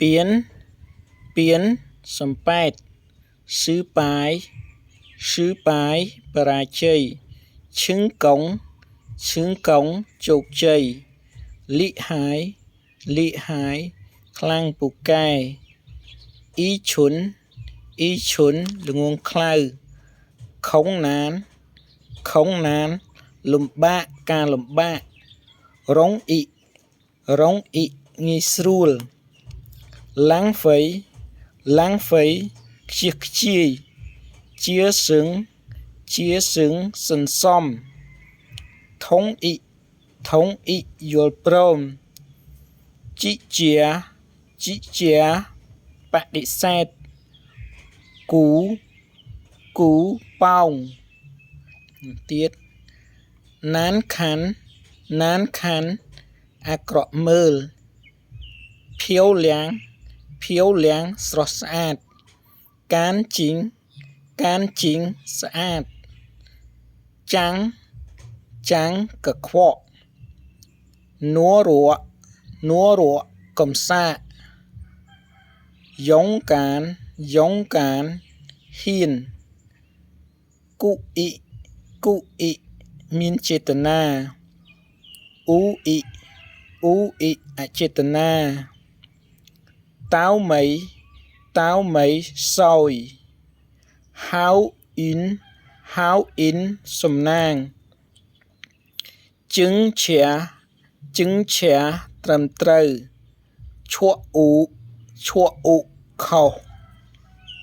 ពៀនពៀនសំប៉ែត 失败 失败 បរាជ័យ 成功 成功 ជោគជ័យ 厲害 厲害 ខ្លាំងពូកែ 愚蠢 愚蠢 ល្ងង់ខ្លៅ 困難 困難 លំបាកការលំបាក 容易 容易 ងាយស្រួល 浪費 浪費 ខ្ជះខ្ជាយ 節省 節省 សន្សំ 同意 同意 យល់ព្រម 拒絕 拒絕 បដិសេធ គូ គូប៉ោងទៀត 難堪 難堪 អាក្រក់មើល 漂亮 漂亮 ស្រស់ស្អាត 乾淨 乾淨 ស្អាត 髒 髒 កខ្វក់ 懦弱 懦弱 កំសាក 勇敢 勇敢 ហ៊ាន 故意 故意 មានចេតនា 無意 無意 អចេតនា 倒霉 倒霉 សោយ 好運 好運 សំណាង 正確 正確 ត្រឹមត្រូវ 錯誤 錯誤 ខុស។